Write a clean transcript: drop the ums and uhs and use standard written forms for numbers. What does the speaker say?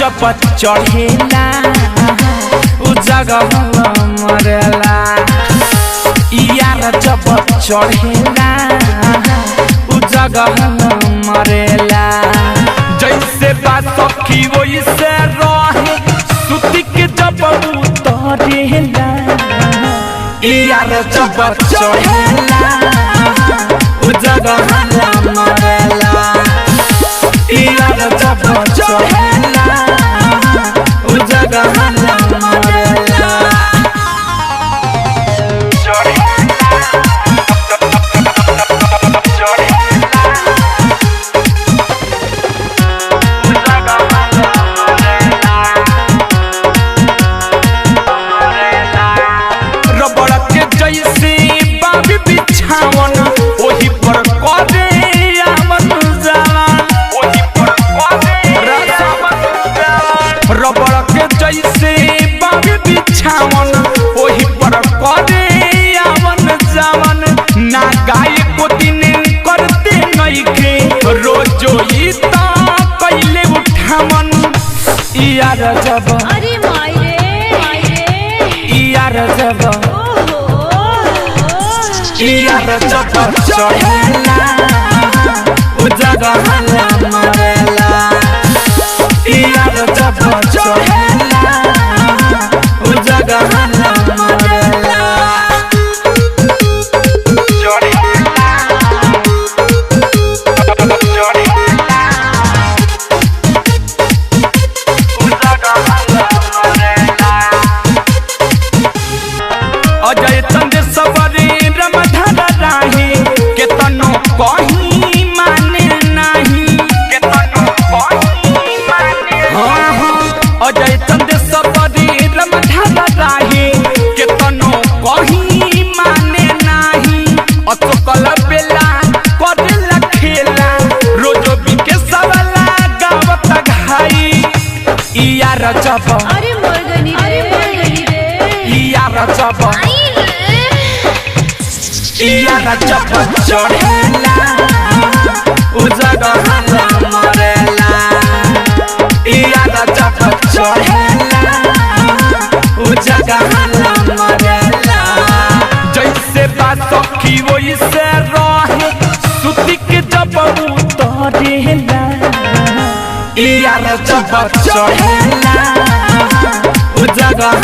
जब चढ़ेला उ जगह मरेला। यार जब चढ़ेला उ जगह मरेला। जैसे बा सखी वैसे रहे सुती के जब उतरेला। यार जब चढ़ेला उ जगह मरेला। यार जब चढ़ेला उ जगह मरेला। रबड़ के जैसे बाबी बिछावन ओही पर करे आवन जावन। ओही पर करे आवन जावन। रबड़ के जैसे बाबी बिछावन ओही पर करे आवन जावन। ना गाय को दिन करते नइखे रोजो ई त कैले उठावन। यार जब अरे माई रे माई रे यार जब ओहो यार जब चढ़ेला उ जगह मरेला। यार जब चढ़ेला उ जगह मरेला। अजय चंद्र सवरे रमधर राही केतनो कहीं माने नाही। केतनो कहीं माने हाँ हाँ। अजय चंद्र सवरे रमधर राही केतनो कहीं माने नाही। अतकल बेला करेला खेला रोजो बिके सवला गावत घाई। यार जब अरे मरगनी रे मरगनी रे यार जब आई रे यार जब चढ़ेला उ जगह मरेला। यार जब चढ़ेला उ जगह मरेला। जैसे बा सखी वैसे रहे सुती के जब उतरेला। यार जब चढ़ेला उ जगह